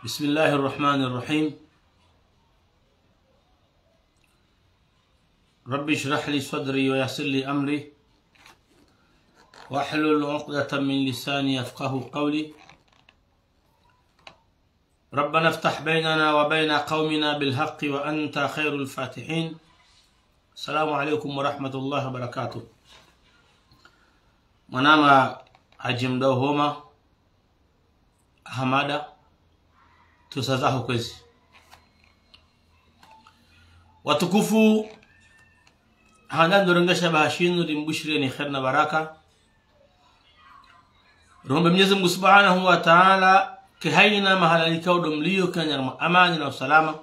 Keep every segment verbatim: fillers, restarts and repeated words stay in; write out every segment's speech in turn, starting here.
بسم الله الرحمن الرحيم. رب اشرح لي صدري ويسر لي أمري واحلل عقدة من لساني يفقهوا قولي. ربنا افتح بيننا وبين قومنا بالحق وأنت خير الفاتحين. السلام عليكم ورحمة الله وبركاته. Mwanama Haji Mdao Homa Ahamada, tusazaho kwezi. Watukufu, handa ndo rengesha bahashinu rimbushireni kheri na baraka. Rombe Mwenyezi Mungu Subhanahu wa Ta'ala, ke haina mahala likao ndo mlio, kanyarumwa amani na usalama.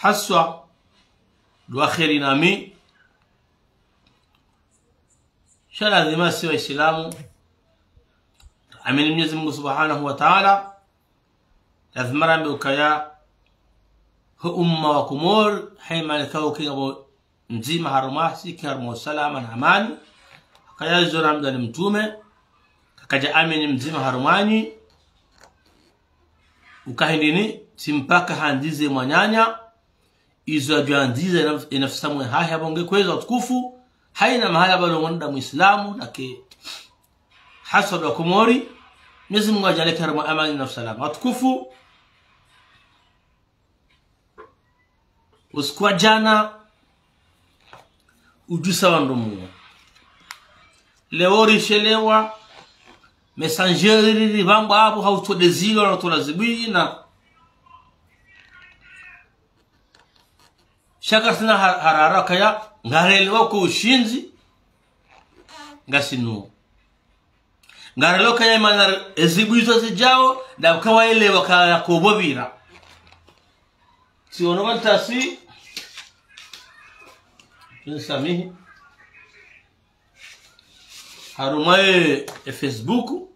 Haswa, dua kheri nami. Sha lazima si Waislamu, amini Mwenyezi Mungu Subhanahu wa Ta'ala, lazima rambe ukaya ho umma wa Komori, haina mahala likao kingapvo mdzima harumwa, si kinga harumwa usalama na amani. Kaya izo rambiwa ni mtrume, kakaja amini mdzima harumwanyu, uka hindri ni, tsi mpaka handzize mwananya, izo yadjo andziza ina-, inafsi mwe hahe. Apvo nge kwezi watukufu, haina mahala pvalo mwanadamu Muislamu, nake haswa dua Komori, Mwenyezi Mungu ajaanlie harumwa amani na usalama. Watukufu, usiku wa jana, udjusa wandru mwa. Leo rishelewa, Messenger riri pvambwa apvo hautsodezilo na utsola zibwina. Sha kasina ha-, harara kaya, ngarelewa ko ushindzi, ngasi nuwo. Ngarelewa kaya imana ezibwizo zijao, nda kawaelewa kaya kopvo pvira. Tsiono wantasi, nisamihi. Harumwa e, e Facebook,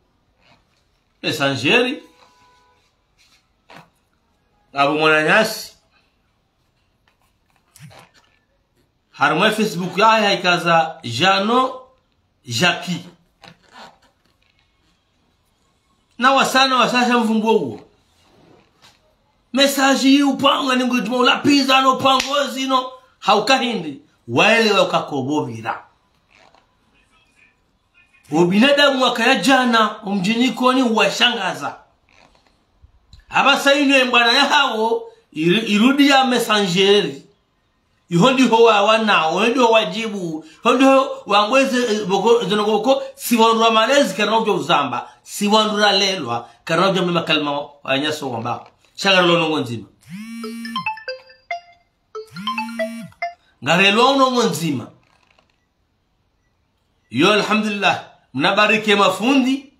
Messenger, apvo mwananyasi. Harumwa e Facebook yahe haikaza Jeannot Jacques. Na wasaya na wasaya sha mvumbuo uwo. Message yi upanga ni ngudjuma ulapviza no pango zinu. Hauka hindri, waelewa uka kopvo pvira. Ubinadamu wakaya jana, omdjini Ikoni washangaza. Apvasa inu embwana yahawo, iru-, irudi ya Messenger. Iho ndiho wa, wanao, iho ndiho wadjibu, iho ndiho wangweze, eh, pvoko, zinu pvoko, si wandru ra malezi, karina udjo uzamba, si wandru ralelwa, karina udjo mema kalima wanyaso wamba. Sha ngarelewa ndrongoo ndzima. Ngarelewa ndrongoo ndzima. Yo, alhamdulillah, mna barike mafundi,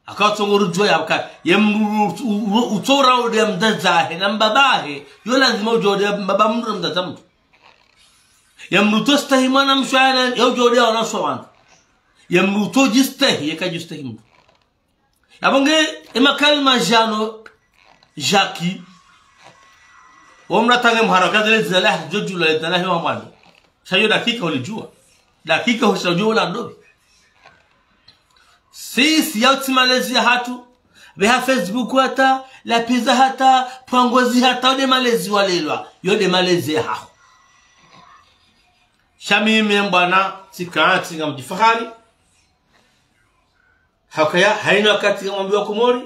aka utsongo rudjuwa ya waka, ye mdru u-, u-, u-, utsora ode ya mdzadze wahe, na mbaba wahe, yo lazima udjuwa ode ya mbaba mdru na mdzadze mdru. Ye mdru utsostahi mwana mshe wahe, yo udjuwa ode ya wanashe wandru. Ye mdru utsodjistahi, ye kadjistahi mdru. Yapvo nge, emakalima Jeannot Jacques. Omdru atsange mhara kaze le dzina lahe, djodjula le dzina lahe wa mwando. Sha yo dakika ulidjuwa. Dakika husha udjuwa ula ndopvi. Sisi ya utsi malezi yahatru. Pveha Facebook hata, lapviza hata, pvwangozi hata, ode malezi walelwa. Yo nde malezi yahaho. Sha mimi mbwana, tsika, tsika mdjifahari. Hakaya, haina wakati ngamwambiwa Komori,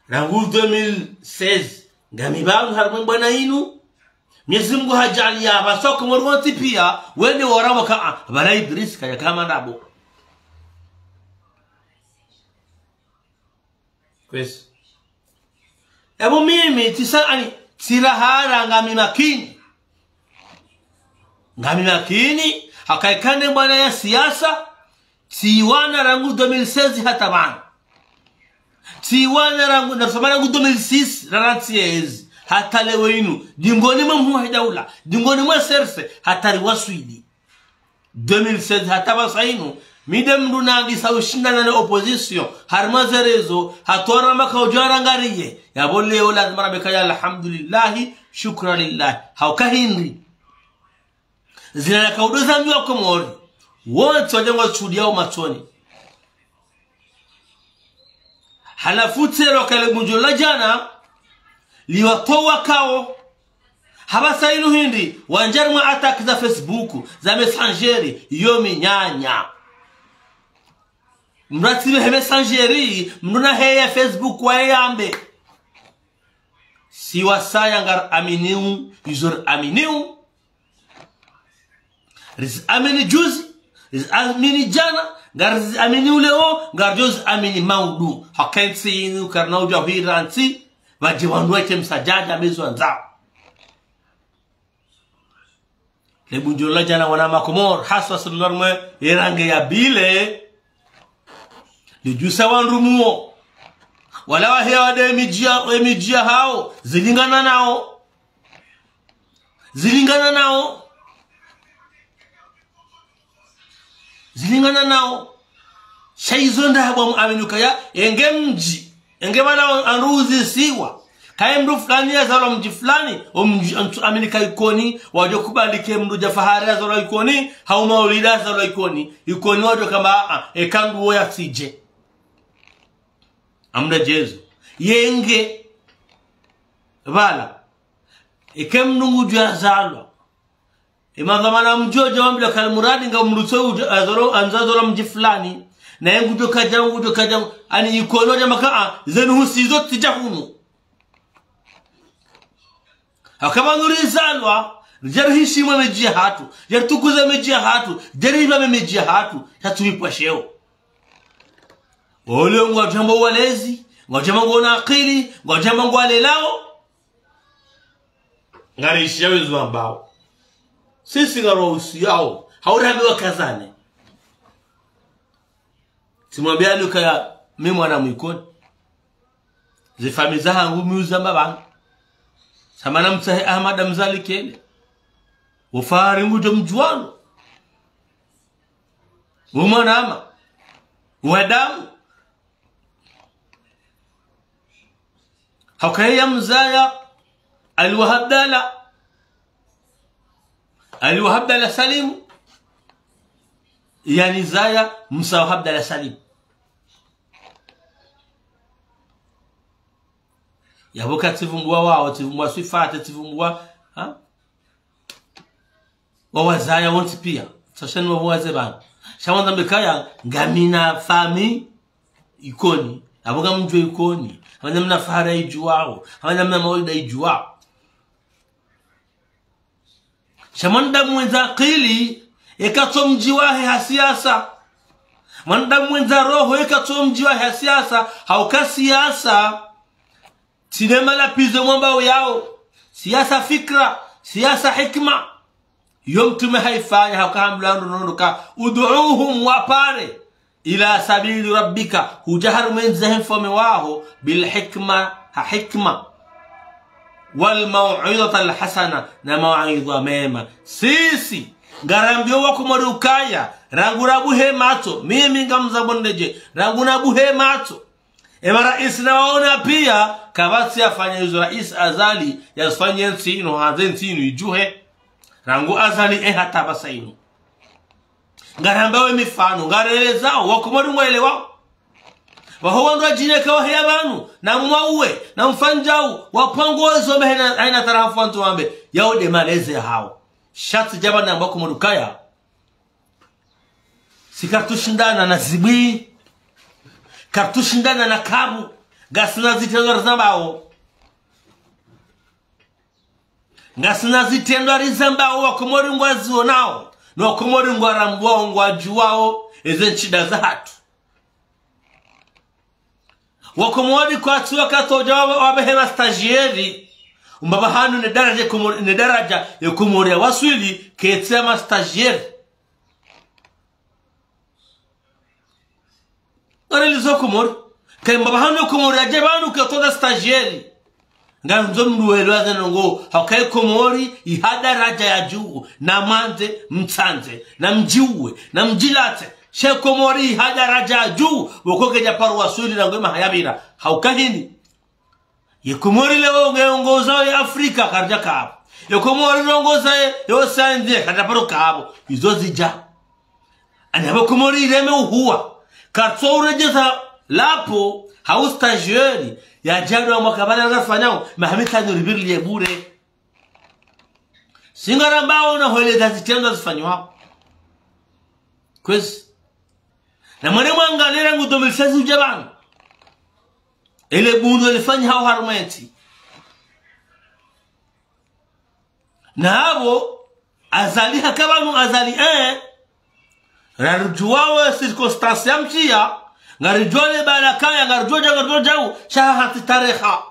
rangu deux mille seize, ngami pvanu harumwa embwana inu, Mwenyezi Mungu hajaaliya, apvasa Komori wontsi piya, wende warawa ka, ah, pvala Idris kaya kama ndapvo. Kwezi. Epvo mimi, tsisa ani, tsirahara ngami makini. Ngami makini, haka ikao nde mbwana ya siasa, tsiwana rangu deux mille seize hata pvanu. Tsiwana rangu, narusoma rangu deux mille six, rarantsi yezi. Hata leo inu, dingoni mwa mhuu wahe daula, dingoni mwa serse, hata riwaswili. Deux mille seize hata pvasa inu, mi nde mdru nandisa ushindana ne opposition, harumwa ze réseaux, hata ramba ka udjo rangariye, yapvo leo lazima rambe kaya alhamdulillahi, shukra lillahi, hauka hindri. Zina na kaudo zambiwa Komori, wontsi wadjangwa shuhudiya umatsoni. Halafu tsero kale bundjo la djana, liwatowa kao. Hapvasa inu hindri, wandjari mwa attaque za Facebook, za Messenger, yo minyanya. Mndru atsibe he Messenger, mndru na he ya Facebook wa yambe. Si wasaya ngariaminiu, izo riaminiu. Riziamini juzi, riziamini djana, ngariziaminiu leo, ngaridjo ziamini maudu. Haka entsi inu karina udja hwira ntsi, pvadje wandru weke msadjadja mezo andzao. Le bundjo la djana wana Makomori, haswa sirilo rimwe, erange ya bile. Lidjusa wandru muo. Wala waheya wade emidjia, emidjia hao, zilingana nao. Zilingana nao. Zilingana nao. Sha izo nda habwa muamini ukaya, enge mdji, enge pvala wandru uzisiwa. Kaye mndru fulani yazalwa mdji fulani, o mdji, ntsu amini ka Ikoni, wadjo kubali ke mndru dja Fahari yazalwa Ikoni, hau Maulida yazalwa Ikoni, Ikoni wadjo kamba, a, a, eka nduwo yatsidje. Amda Jezu. Yenge. Pvala. Eke mndru ngudjo yazalwa. Emadhwamana mdji wadja wambila kali muradi nga mndru tso udja azalwa, andza azalwa mdji fulani. Na ye ngudjo kadja, ngudjo kadja, ani Ikoni wadja maka, a, zenu husi izo tsidja hunu. Haka pvanu rizalwa, ridje rihishimu emidji yahatru, ridje ritukuze emidji yahatru, ridje ripvame emidji yahatru, sha tsuhipva sheo. Ole ngwadjo amba walezi, ngwadjo amba ngwana akili, ngwadjo amba ngwalelao. Ngariishiyao izo wambao. Sisi ngariwausiyao, hau rambe wakazane. Tsimwambiani ukaya mi mwana Mwikoni. Zefamiyi zahangu mi uzamba pvanu. Samana mtsahe Ahmada Mzalikele. Wo Fahari ngudjo mdjuwao. Wo mwanama. Wa damu. Hauka ye yamzaya Ali wa Abdala. Ali wa Abdala Salimu. Yanizaya Musa wa Abdala Salimu. Yapvo ka tsivumbuwa wao, tsivumbuwa Swifate, tsivumbuwa, ha? Wawazaya wontsi piya. Sashani wapvo waze pvanu. Sha wandza mbe kaya, ngamina famiyi Ikoni. Apvo ngamdjuwa Ikoni. Apvo ngamina Fahari idjuwao. Apvo ngamina Maulida idjuwao. Sha mwanadamu mwendza akili, eka tso mdji wahe ha siasa. Mwanadamu mwendza roho, eka tso mdji wahe ha siasa, hauka siasa. Tsi ne malapvizo mwambao yao. Siasa fikra, siasa hikima. Yo mtrume haifanya, hauka hambilwa ndro nondo ka, ادعهم, wapare. إلى سبيل ربك, hudja harumwa endzia he mfaume waho, بالحكمة, ha hikima. والموعظة الحسنة, na mawaidha mema. Sisi, ngarambiao Wakomori ukaya, rangu rabuhe matso, mimi ngamzambo ndedje, rangu nabuhe matso. Ema raisi nawaona piya, kapvatsi yafanya izo raisi Azali, yazifanye ntsi inu, handze ntsi inu idjuhe. Rangu Azali e hata pvasa inu. Ngarambao emifano, ngarelezao, Wakomori ngwaelewao. Waho wandru wadjineka waheya pvanu, na mwauwe, na mfanyao, wapvango wezo mehena, haina tarafu wandru wambe, yao nde malezi yahao. Sha tsi djapvo namba Wakomori ukaya. Si kartsushindana na zibwi, kartsushindana na kabu, ngasina zitrendwa rizambao. Ngasina zitrendwa rizambao, Wakomori ngwazionao, no Wakomori ngwarambuao, ngwadjuwao, eze nshida zahatru. Wakomori kwatsu wakati udja wa, wabehe ma stagiaire, umba pvahanu ne daraja Komori, ne daraja ya Komori ya waswili, ketsi ya ma stagiaire. Ngarelizo Komori. Kayi mba pvahanu Komori yadje pvanu ke toda stagiaire. Ngandzo mndru welewa ze ndrongoo, hauka ye Komori, iha daraja ya juu, na mwandze, mtsandze, na mdjiuwe, na mdjilatse. She Komori iha daraja ya juu, woko kedja paro waswili na ngwe maha yapvira. Hauka hindri. Ye Komori leo nge ongoza ye Afrika karidja kapvo. Ye Komori nge ongoza ye, ye Océan Indien karidja paro kapvo. Izo zidja. Ani apvo Komori ireme uhuwa. Kartso uredjeza Lapvo, hau stagiaire, yadjadwa mwaka pvala ngarifanyao, maha mitsanu ripviri liye bure. Singarambao na hweleza zitrendwa zifanyiwao. Kwezi. Na mwende mwangalie rangu deux mille seize udja pvanu. Ele bundo lifanyihao harumwa entsi. Na apvo, Azali haka pvanu Azali, eh, ngaridjuwao circonstance ya mtria, ngaridjuwa le bala kaya, ngaridjuwa djau, ngaridjuwa djau, sha hantsi tareha.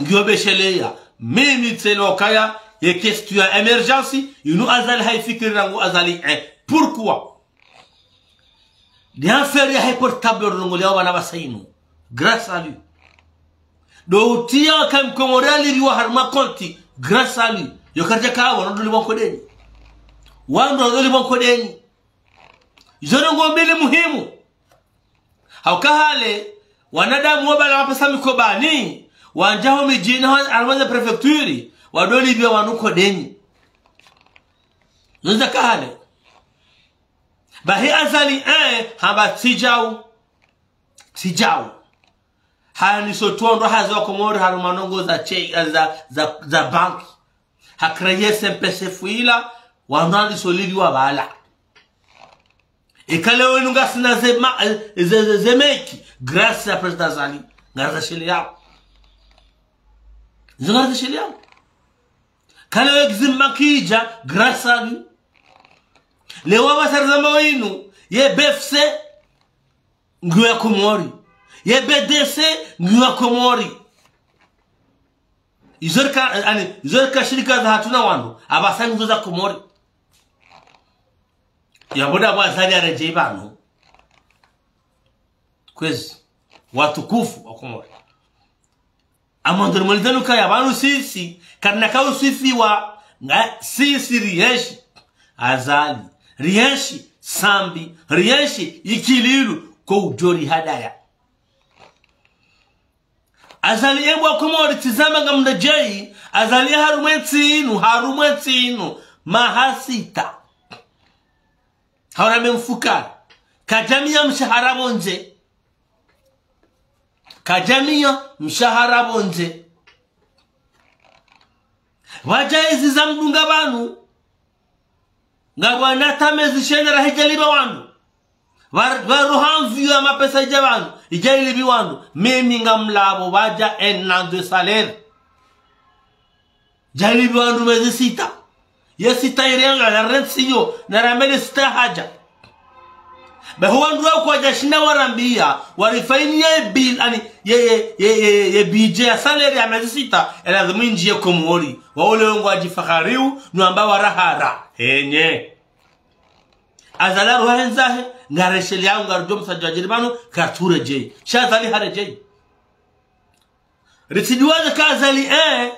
Ngiyo besheleya, mimi tselo kaya, ye question ya émergence, inu Azali haifikiri rangu Azali, eh. Pourquoi? Ni affaire yahe portable rongoleao pvanu pvasa inu. Grâce à lui. Ndo utria ka mkomori alipviwa harumwa konti. Grâce à lui. Yo karidja kawa, wandru ndo lipvwa nkodeni. Wandru ndo lipvwa nkodeni. Izo ndrongoo mbili muhimu. Hauka hale, wanadamu wabala mapesa mikobani, wandjia ho midjini, harumwa ze préfecture, wandru ndo lipvia wandru nkodeni. Zonza kahale. Bahi Azali, eh, hamba tsi djau. Tsi djau. Haniso tondro hazi wa Komori harumwa ndrongoo za che-, za, za, za banki. Ha créer S M P S F ila, wandru waliso lipviwa pvala. Eka leo inu ngasina ze ma-, eh, ze, ze, ze meki, grâce à président Azali, ngaridjo sheleya. Zo ngaridjo sheleya. Kana we Exim Bank idja, grâce à lui. Leo wapvasa rizamba winu, ye B F C, ngiyo ya Komori. Ye B D C, ngiyo ya Komori. Izo rika, ani, izo rika shirika zahatru na wandru, apvasa ngizo za Komori. Yapvo ndapvo Azali yaredjei pvanu. Kwezi, watukufu wa Komori. Amwando nimwelezeni ukaya pvanu sisi, karina kauswifiwa, nga sisi rienshi Azali, rienshi Sambi, rienshi Ikililu, ko udjo rihadaya. Azali embo wa Komori tsi zamba ngamredjei, Azali harumwa entsi inu, harumwa entsi inu, maha sita. Haura memfukara. Kadjamiya mshahara pvondze. Kadjamiya mshahara pvondze. Pvadja ezi za mdunga pvanu. Ngapvo wana tame zishenera hidja lipva wandru. Pva-, pvaroha mviyo ya mapesa idja pvanu, idja ilipvi wandru. Mimi ngamlapvo pvadja un an de salaire. Idja ilipvi wandru mezi sita. Ye sita irenga na rentsi yo, na ramele sita hadja. Beho wandru wa kwadja shinda warambia, warifaini ye bill, ani, ye, ye, ye, ye, ye budget ya salaire ya mezi sita, elazimu indjiye Komori. Waule ngwadjifahariu, nwamba warahara. Henye. Azali aroha hendzahe, ngaresheleao, ngarudjo msadjadjiri pvanu, katsuredjei. Sha Azali haredjei. Ritsidiwaze ka Azali, eh,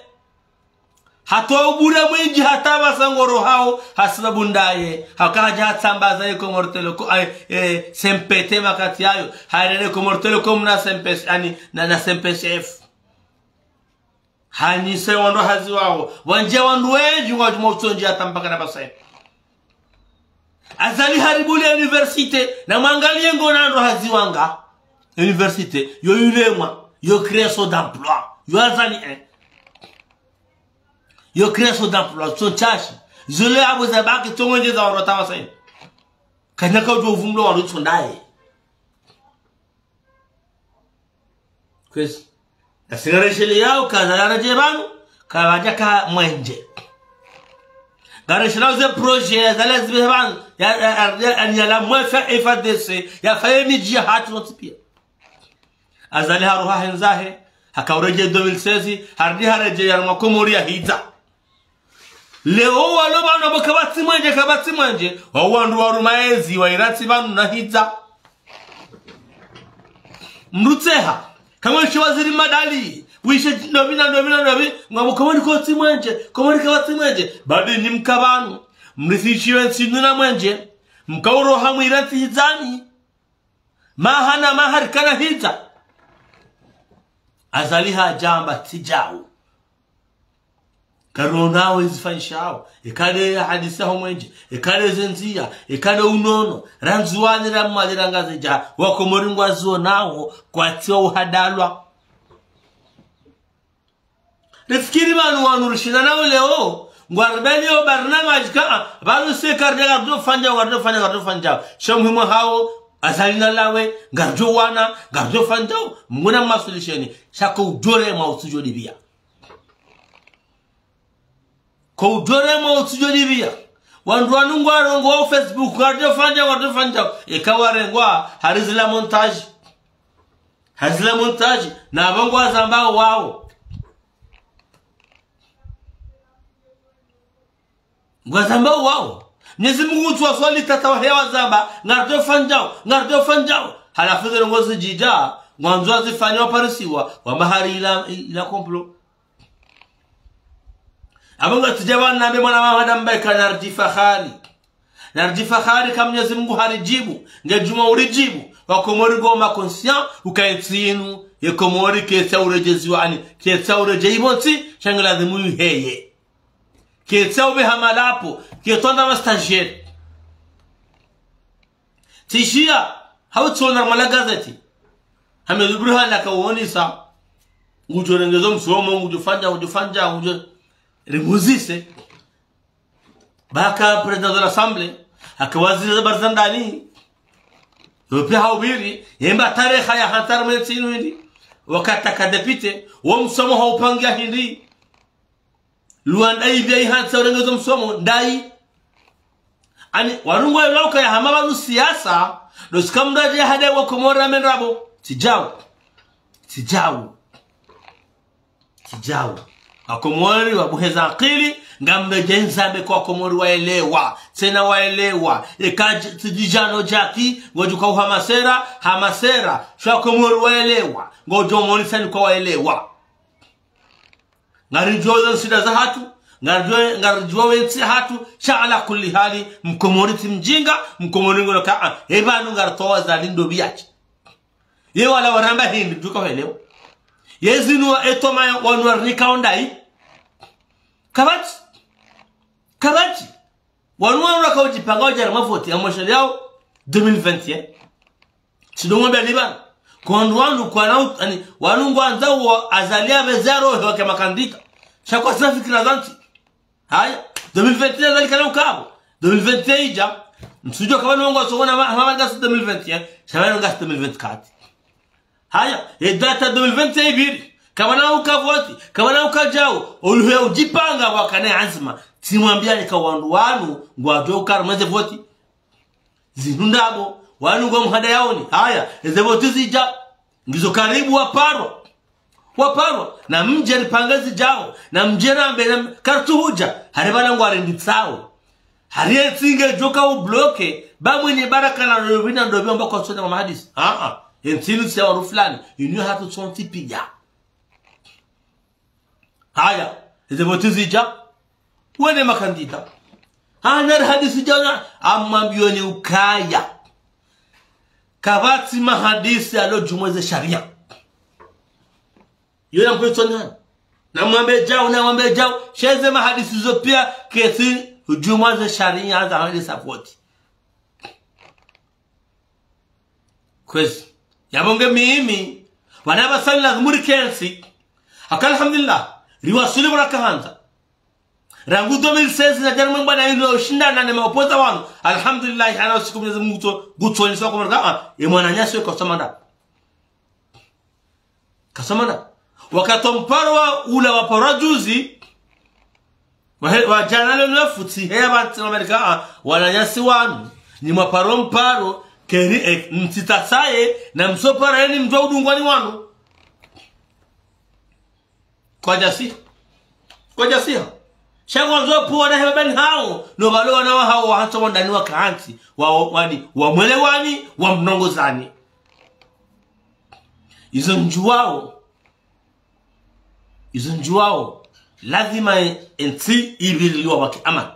hatowa ubure mwindji hata pvasa ngorohao, hasibabu ndaye, hauka hadja hatsambaza ye Comores Telecom, eh, eh, C M P T makati yayo, hairere Comores Telecom na C M P C, ani, na, na C M P C F. Hanyise wandru hazi wawo. Wandjia wandru wendji ngwadjuma utsondji hata mpaka na pvasa. Azali haribu le université, na mwangaliye ngona wandru hazi wanga. Université, yo ulemwa, yo création d'emploi, yo Azali, eh. Yo création d'emploi, tso ntsashi. Zole abo za baki, tso ngwendje za wandru hata pvasa. Kanyaka udjo uvumlo wandru tsondaye. Kwezi. Nasi ngaresheleao ka Azali aredjei pvanu, kapvadja ka mwendje. Ngaresheleao ze projet ya Azali zibe pvanu, ya, ya, ya, ya, ya la mwe fa F A D C, ya fa ye midji yahatru yontsi pia. Azali haroha hendzahe, haka uredjei deux mille seize, harudi haredjei ya mwa Komori ya hidza. Leo walo pvanu abo kapvatsi mwendje, kapvatsi mwendje, wa wandru waruma ezi, wa iratsi pvanu na hidza. Mrutseha, kamwe wishe waziri madali, wishe ndopvi na ndopvi na ndopvi, ngwambo Komori kotsi mwendje, Komori kapvatsi mwendje, badi nyi mka pvanu, mrisishiwe ntsi inu na mwendje, mka uroha mwiratsi hidzani. Maha na maha rikana hidza. Azali hadjamba tsi djau. Karionao ezifanyishao, eka nde hadisi ya homwenje, eka nde ze ndziya, eka nde unono, ra Ndzuwani, ra Mwali, ra Ngazidja, wakomori ngwazionao, kwatsi wa uhadalwa. Rifikiri pvanu wanu rishinda nao leo, ngwaribeliyo barnamaji ka, pvanu se karde ngaridjo fanya, ngaridjo fanya, ngaridjo fanya. Sha muhimu hawo, Azali nalawe, ngaridjo wana, ngaridjo fanya, mnguna masulisheni, sha ko udjore mwa utsudjo dibiya. Ko udjore mwa utsudjo dibiya. Wandru wanu ngwarongowao Facebook, ngaridjo fanya, ngaridjo fanya. Eka warengwa, hari zila montage. Hari zila montage, na pvo ngwazambao wao. Ngwazambao wao. Mnyezi Mungu utsuwaswali tata wahe wazamba, ngaridjo fanyao, ngaridjo fanyao. Halafu ze ndrongoo zidjidja, ngwandzo wazifanye waparisiwa, wamba hari ila, ila complot. Apvo ngatsidja pvanu nambe mwana mama dambaika naridjifahari. Naridjifahari ka Mnyezi Mungu haridjibu, nge djuma uridjibu, wakomori ngoma conscient, uka entsi inu, ye Komori ketsa uredjeziwa ani, ketsa uredjeyi pvontsi, sha nge lazimu yuheye. Ketsa upveha malapvo, ketsa wandra ma stagiaire. Tsishiya, hau tsiona mwa la gazeti. Hamidu Burhan akaonesa. Ngudjo rengeza msomo, ngudjo fanya, ngudjo fanya, ngudjo rimuzise. Ba aka président de l'Assemblée, aka waziri za baraza ndani. Yo piya haubiri, yemba tarehi ya hatwari mwezi inu hindri. Wakati aka député, wo msomo haupangiya hindri. Luanda ipviya ihantsi urengeza msomo, ndayi. Ani, wanu ngwayelawuka ya hama pvanu siyasa, ndo sika mndru adje hadayi wakomori amendrabo. Tsidjau. Tsidjau. Tsidjau. Wakomori wabuheza akili, ngambe djenzambe kwa wakomori waelewa. Tsena waelewa. Eka dj-, tsidjidjano djaki, ngodjuka uhamasera, hamasera. Sha wakomori waelewa. Ngodjo monisani kwa waelewa. Ngaridjuwa ze nshida zahatru, ngaridjuwa, ngaridjuwa we ntsi yahatru, sha ala kulli hali, mkomori tsi mdjinga, mkomori ngolo ka, ah, e pvanu ngaritowa Azali ndo pviyache. Ye wala waramba hindri, djuka welewa. Ye zinu wa etoma ya wanu warinika ondayi. Kapvatsi. Kapvatsi. Wanu wanu waka udjipanga wadjari mavoti ya mwesheleyawo deux mille vingt et un. Tsidongo beli pvanu. Kwa wandru wanu kwana u-, ani, wanu ngwandzao Azali apveze roho wake makandida. Sha kwatsina fikira za ntsi. Haya, deux mille vingt et un Azali kana ukapvo. Deux mille vingt et un idja. Ntsudjo kapvanu ngwasongona ma-, mama ngasi deux mille vingt et un. Sha pvanu ngasi deux mille vingt-quatre. Haya, ye data deux mille vingt et un ipviri. Kapvana uka voti, kapvana uka djau, oluhe udjipanga wakane anzima. Tsimwambiyani ka wandru wanu, ngwadjo uka harumwa ze voti. Zinu ndrabo, wanu ngwa muhada yaoni. Haya, eze voti zidja. Ngizo karibu waparwa. Waparwa. Na mdje ripange zidjao. Na mdje rambe, na m-, kartsu hudja. Hari pvala ngwarenditsao. Hari entsi ngedjoka ubloke, ba mwenye baraka na ndo pvina ndo pvio mba kwatsona mwa mahadisi. Ah, ah. Entsi inu tsi ya wandru fulani. Inu yahatru sontsi piya. Haya, eze voti zidja. Wene makandida. Hana hadisi djana, amwambiyoni ukaya. Kapvatsi mahadisi yalo djumwa ze shariya. Yo na mpwetso nani? Na mwambe djau, na mwambe djau. Sha eze mahadisi zo piya ketsi djumwa ze shariya za hadisi ya voti. Kwezi. Yapvo nge mimi, pvanu pvasa ni lazimu rikentsi. Aka alhamdulillah, riwaswili pvo raka handza. Rangu deux mille seize na djana mwemba na inu ushindana ne maopoza wanu. Alhamdulillah, hana usiku Mwenyezi Mungu ngutso, ngutso nisa kwa maraka, ah, e mwananyasi we kasoma nda. Kasoma nda. Wakati wa mparo wa ula waparwa juzi, wa he-, wa djana leo nafutsi, heya pvantsi wa Amerika, ah, wananyasi wanu, ni mwaparo mparo, keri, eh, mtsitsaye, na msopara yeni mdjuwa udungwani wanu. Kwadjasiha. Kwadjasiha. Sha ngwandzo pvo wana hema bani hawo, no pvalo wana wahawo wahatso wandani wakantsi, wa, wa, wani, wamwelewani, wamnongozani. Izo ndjuwawo. Izo ndjuwawo. Lazima e-, entsi ipvirilwa wake amani.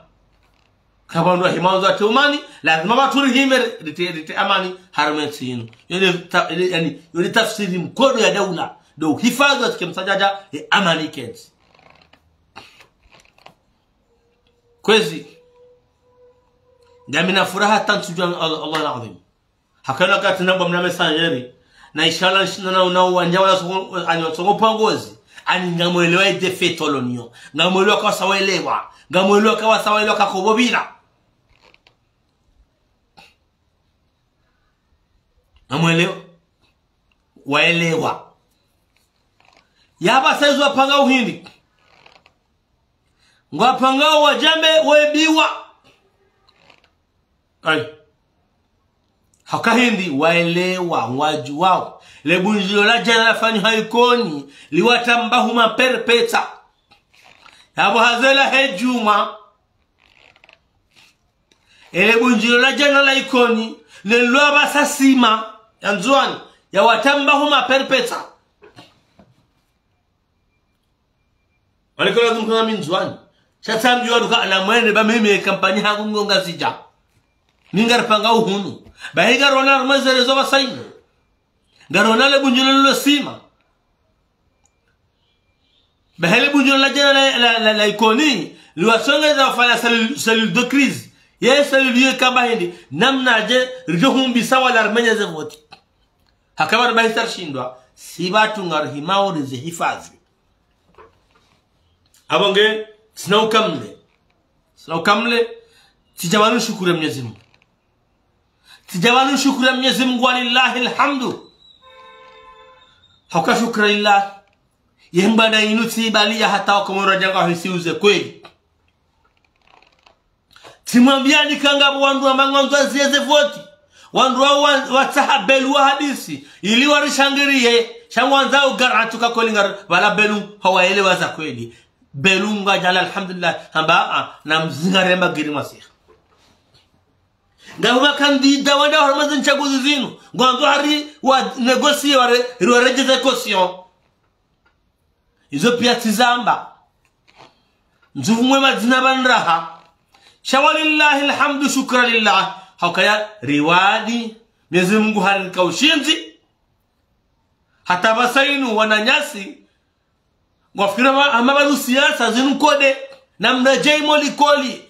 Kapvandru wa hima wandzo wate umani, lazima pvatsu rihime rite, rite amani, harumwa entsi inu. Yo nde ta-, yo nde, yani, yo nde tafsiri mkono ya daula. Ndo uhifadhwi wa tike msadjadja, e amani kentsi. Kwezi. Ngamina furaha hata ntsudjuwa Allah, Allah al-Azim. Hakana wakati nambwa mna Messenger. Na inshallah nshina na una uwanja wala soko, ani watsongo pvwa ngozi. Ani ngamwelewa ede feto loniyo. Ngamwelewa kawasa welewa. Ngamwelewa kawasa welewa kakobobila. Ngamwelewa. Waelewa. Yapvo saizi wapanga uhindi. Ngwapanga wadjambe webiwa. Ayi. Haka hindri waelewa, ngwadjuwao. Le bundjilio la djana lafanywa ha Ikoni, liwatamba huma perpetsa. Yapvo hazela he djumwa. Ele bundjilio la djana la Ikoni, lelwa pvasa sima, ya Ndzuwani, yawatamba huma perpetsa. Walikolo zimkana mi Ndzuwani. Sha tsamdjuwa nduka na mwende ba mimi kampanyi hangu ngo Ngazidja. Mi ngaripanga uhunu. Ba hinga rona harumwa ze réseaux pvasa inu. Ngarona le bundjilio lilo sima. Ba hele bundjilio la djana la, la, la, la Ikoni. Liwasongeza wafanya cellule, cellule de crise. Ye cellule ye kamba hindri. Namnadje ridjo humbisa wala rimenye ze voti. Haka ba bahisa rishindwa. Si pvatsu ngarihimao rizihifadhwi. Apvo nge, tsina ukamle. Tsina ukamle, tsidja pvanu shukuru ya Mwenyezi Mungu. Tsidja pvanu shukuru ya Mwenyezi Mungu, walillahi alhamdu. Hauka shukra lillah. Ye mbana inu tsi bali ya hata wakomori wadjanga wahisi uze kweli. Tsimwambiyani kanga pvo wandru wa mangwandzo ziye ze voti. Wandru wa, wa, watsaha Belu wa hadisi. Ili warishangiriye. Sha ngwandzao ugaranti uka kweli ngari, pvala Belu hawaelewa za kweli. Belu ngwadjala alhamdulillah. Hamba, a, na mzinga remba giri masiha. Ngapvo makandida wandru harumwa ze ntsaguzi zinu. Ngwandzo hari wa négocier ware, ri waredjeze caution. Izo piya tsizamba. Nzuvu mwe madzina pvanu raha. Sha walillahi alhamdu shukra lillah. Haukaya riwadi. Mwenyezi Mungu harinika ushindzi. Hata pvasa inu wananyasi. Ngwafikira pva, hama pvanu siasa zinu nkode. Na mredjei mo likoli.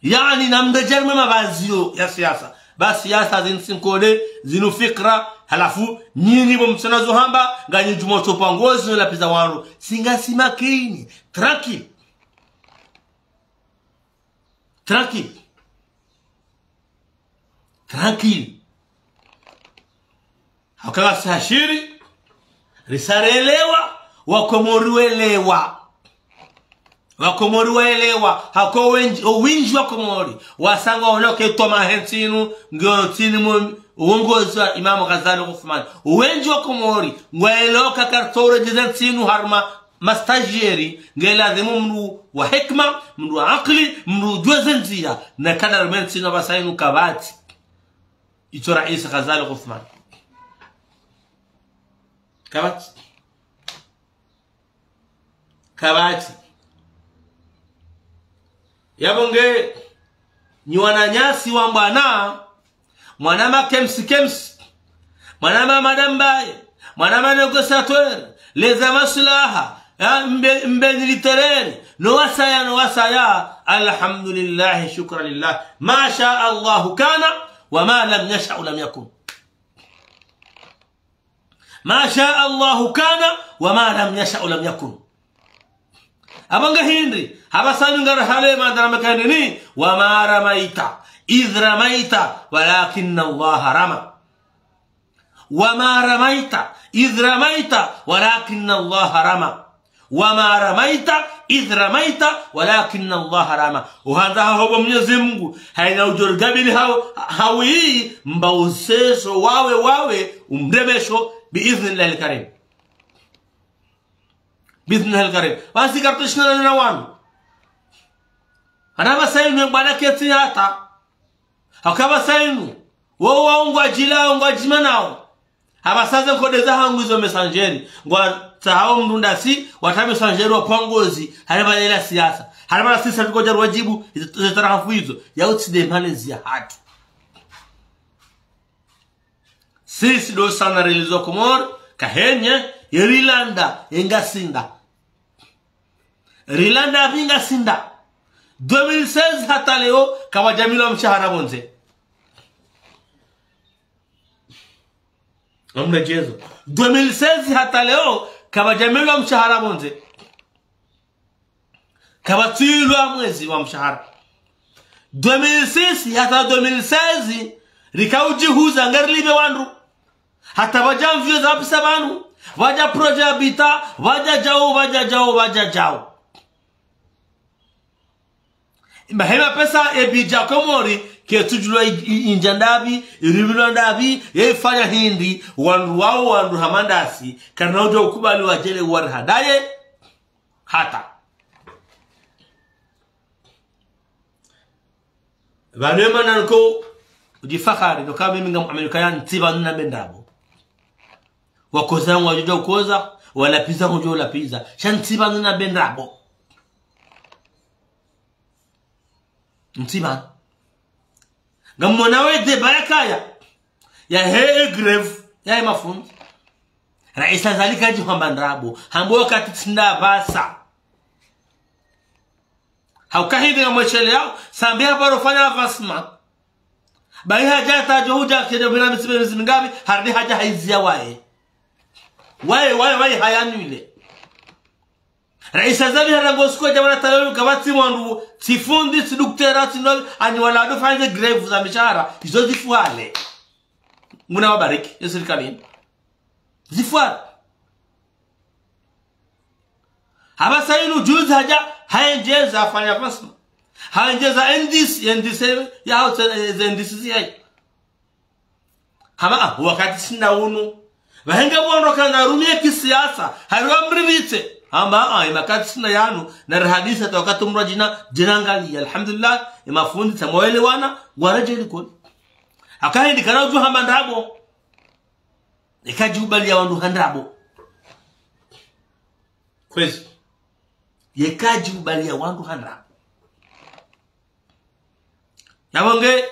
Yaani, na mredjei mwe mapvazio ya siasa. Ba siasa zinu tsi nkode, zinu fikra, halafu, nyinyi pvo mtsina zo hamba, nganyi djumwa tsopa ngozi no lapviza wandru. Si ngasi makini. Tranquille. Tranquille. Tranquille. Hauka ngasi hashiri, risa relewa, wakomori welewa. Wakomori waelewa, hauka owendji, owendji wakomori, wasanga waloke toma he ntsi inu, ngiyo ntsi inu mwe uongozi wa Imamu Ghazali Uthman. Owendji wakomori, ngwaelewa uka kartsi uredjeza ntsi inu harumwa ma stagiaires, nge lazimu mndru wa hikma, mndru wa akili, mndru udjuwa ze ndziya, na kana harumwa ntsi inu pvasa inu kapvatsi. Itso Rais Ghazali Uthman. Kapvatsi. Kapvatsi. Yapvo nge, nyi wananyasi wa mbwana, mwana ma Kems Kems, mwana ma Madambaye, mwana ma négociateur, leza maslaha, ya mbe, mbe militaire, no wasaya, no wasaya, alhamdulillah, shukra lillah, ma sha Allahu kana, wa ma lam yasha lam yakun. ما شاء الله كان وما لم يشأ لم يكن. Apvo nge hindri, hapvasa inu ngari hale madara makandini, وما رميت إذ رميت ولكن الله رمى. وما رميت إذ رميت ولكن الله رمى. وما رميت إذ رميت ولكن الله رمى. Uhandza haho bo Mwenyezi Mungu, hayina udjo rikabili hawo, hawi, mba useso wawe, wawe, umremesho, بإذن الله الكريم. بإذن الله الكريم. Pvasi kartsi shindana na wanu. Hana pvasa inu mbwana ketsi hata. Hauka pvasa inu, wo wawo ngwadjilao, ngwadjimanao. Hapvasa ze nkode zahangu izo Messenger. Ngwatsahao mndru ndasi, wata Messenger wa pvwa ngozi, haripva lela siasa. Haripva na sisa tukodja rwadjibu, izo, izo tarahafu izo. Ya utsi de malezi ya hatru. Sisi ndo sana relizwa Komori, kahenye, yerilanda, yengasinda. Rila ndapvi ngasi nda. Deux mille seize hata leo, kapvadja milwa mshahara pvondze. Ngamdjuo. Deux mille seize hata leo, kapvadja milwa mshahara pvondze. Kapvatsilwa mwezi wa mshahara. Deux mille six hata deux mille seize, rika udjihuza ngarilipve wandru. Hata pvadja mvio za pvisa pvanu, pvadja projet ya bita, pvadja djau, pvadja djau, pvadja djau. Mahema pesa e budget ya Komori, ketsudjulwa i-, i-, indja ndapvi, iripvilwa ndapvi, yefanya hindri, wandru wao, wandru hama ndasi, karina udjo ukubali wadjele warihadaye, hata. Pvanu emana niko udjifahari, no kamba mimi ngam Amerika ya ntsi pvanu na mbe ndrabo. Wakoza ngwadjo ukoza, walapviza ngwadjo lapviza. Sha ntsi pvanu na mbe ndrabo. Ntsi pvanu. Ngamwona we débat yakaya. Yahe grève, yahe mafundi. Raisi Azali kadji hamba ndrabo. Hamba wakati tsi nda pvasa. Hauka hindri ngamwesheleyao, sambi haparo fanya avancement. Bahi hadja hata djo hudja kedja bila misibe misibe ngapvi, harudi hadja haizia waye. Waye, waye, waye hayanwile. Raisi Azali harudi ngo siku dja wala talonu kapvatsi mwandru, tsi fundi, tsi duktera, tsi no, ani wala ndo fanye grève za mishahara, izo zifwale. Muna wabariki, ye sirikali. Zifwale. Hapvasa inu juzi hadja, haendjeza afanya avancement. Haendjeza indice, indice ya hau tse, eh, ze indice ziyayi. Hamba, ah, wakati tsi nda unu. Pvahenge pvondro kana rumie kisiasa, hariwa mrivitse. Hamba, ah, emakati tsi nda yanu, narihadisa ta wakati mrwa djina, djina ngali, alhamdulillah, emafundi tsa mwelewana, ngwaredjei likoli. Haka hindri kana udjo hamba ndrabo. Yeka djubaliya wandru ha ndrabo. Kwezi. Yeka djubaliya wandru ha ndrabo. Yapvo nge,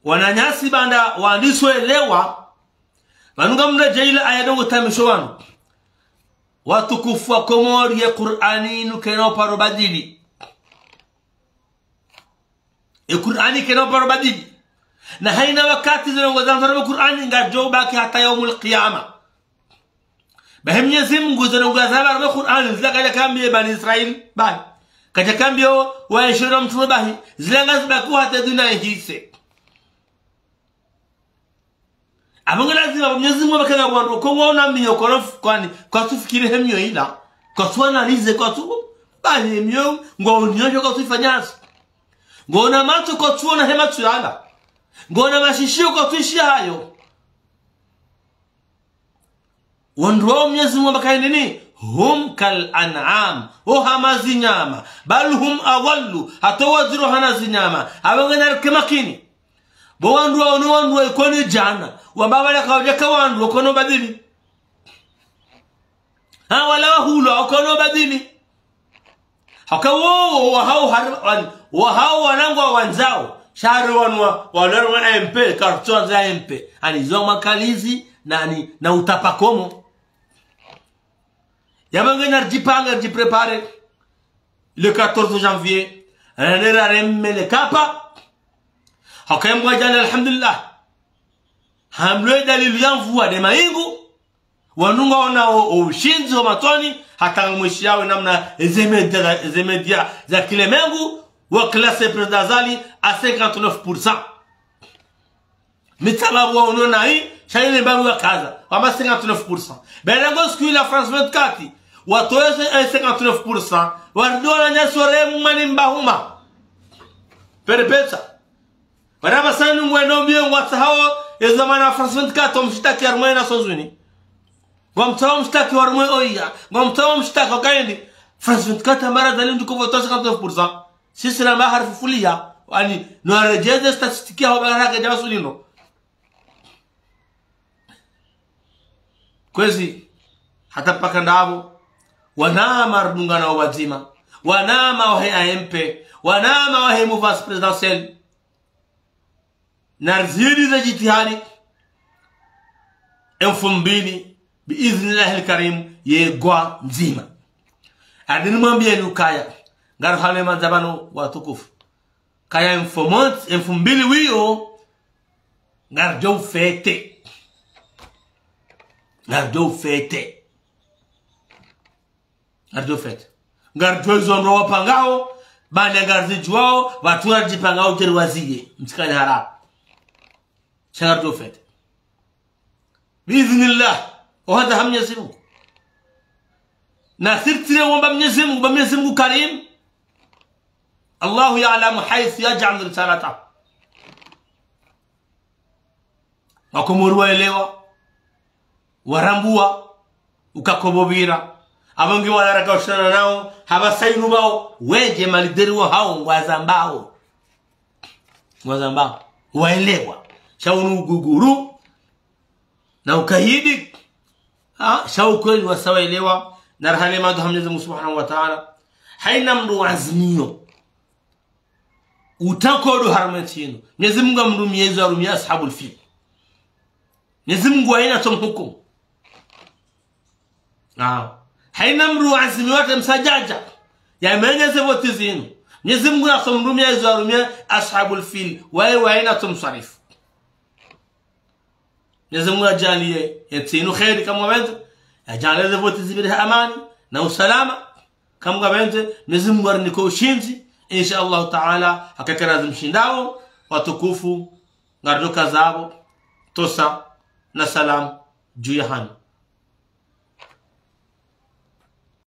wananyasi pvanda wandiswelewa, pvanu ngamdjuo djeli aya ndo ngutamisho wanu. Watukufu wa Komori ye Kur'ani inu kayina uparo badili. Ye Kur'ani kayina uparo badili. Na hayina wakati ze ndrongoo za mfano Kur'ani ngadjo baki hata yaumul qiyama. Bahi Mnyezi Mungu ze ndrongoo za mfano Kur'ani zila kadja kambiya Bani Israila bahi. Kadja kambiya wa, wa yeshero mtume bahi. Zila ngazibaki hata dunia ihise. Apvo nge lazima Mnyezi Mungu hamba kanga wandru ko ngwaona miyo kono f-, kwani, kwatsufikiri he miyo ila, kwatsu analyser, kwatsu, bahi miyo, ngwaonao kwatsuifanyazi. Ngwaona matso kwatsuona he matso yala. Ngwaona mashishiyo kwatsuishiya hayo. Wandru wao Mnyezi Mungu hamba kayini, هم كالأنعام, wo hama zinyama, بل هم أضل, hata wo wadziro hana zinyama, apvo nge narike makini. Bo wandru wao ni wandru wa ikoni djana, wamba wala kawadjaka wandru, wakono badili. Ha, wala wahulwa, wakono badili. Haka wo, wo, wahao hari-, wani, wahao wanangu wa wandzao. Sha hari wanu wa, wanu wa M P, kartsuandza M P. Ani zo makalizi, na, ani, na utapa komo. Yapvo nge naridjipange, ridjipréparer. Le quatorze janvier, ranera reme le kapa. Haka ye mbwa djana, alhamdulillah. Hamlwe dalili ya mvua nde mayingu. Wanu ngwaonao, o ushindzi wa matoni, hata ngamwishiyawo namna eze média, eze média za kilemengu, wa classé président Azali à cinquante-neuf pour cent. Mi tsababu waono nayi, sha yile mbaru wakaza, wamba cinquante-neuf pour cent. Bela ngo siku ila France vingt-quatre, watowe ze, eh, cinquante-neuf pour cent, warudi wananyasi waremwa ni mbahuma. Perpetsa. Wala pvasa inu ngwendo mbiyo ngwatsahao, eza mana France vingt-quatre wamshitaki harumwa Nations Unies. Ngwamtsaho mshitaki harumwa O I A. Ngwamtsaho mshitaki wakayindi. France vingt-quatre hamba Azali nduko voto cinquante-neuf pour cent. Sisi namba harifufuliya. Ani, no aredjeze statistique yaho bakara ke djawa sulino. Kwezi, hata paka ndapvo, wanama ridungana wadzima, wanama wahe A M P, wanama wahe mouvance présidentielle, narizidi ze djitihadi, emfumbili, bi idhnillahil karim, yegwa ndzima. Adi nimwambiyeni ukaya, ngari hale madza pvanu watukufu. Kaya mfumontsi, mfumbili wiyo, ngaridjo ufete. Ngaridjo ufete. Ngaridjo ufete. Ngaridjo izo ndro wapangao, bali ngarizidjuwao, pvatsu ngaridjipangao djeri waziye, mtsikani hara. Sha ngaridjo ufete. Biiznillah, ohadza ha Mnyezi Mungu. Na sirtire womba Mnyezi Mungu, ba Mnyezi Mungu Karim. الله يعلم حيث يجعل رسالته. Wakomori waelewa, warambuwa, uka kopvo pvira. Apvo ngi walaraka ushana nao, hapvasa inu pvao, wendje malideri wahao, ngwazambao. Ngwazambao. Waelewa. Sha unu uguguru, na ukayidi, ha, sha ukweli wasa waelewa, na rahale madu ha Mnyezi Mungu Subhanahu wa Ta'ala. Haina mndru wa azimiyo. Utsaha udu harumwa entsi inu. Mnyezi Mungu amrumiye izo arumiya Ashabul Fil. Mnyezi Mungu haina tsomhukumu. Ah. Haina mndru wa azimiyo hata msadjadja. Yamenye ze voti zinu. Mnyezi Mungu natsomrumiya izo arumiya Ashabul Fil. Waye, waye haina tsomswarifu. Mnyezi Mungu yadjaaliye entsi inu kheri kamwe pvendze, yadjaaliye ze voti zipvire ha amani na usalama kamwe pvendze. Mnyezi Mungu yarinike ushindzi, insha Allahu Ta'ala, hakakera zimshindao, watukufu, ngaridjo kazapvo, tosa, na salam, dju yahanyu.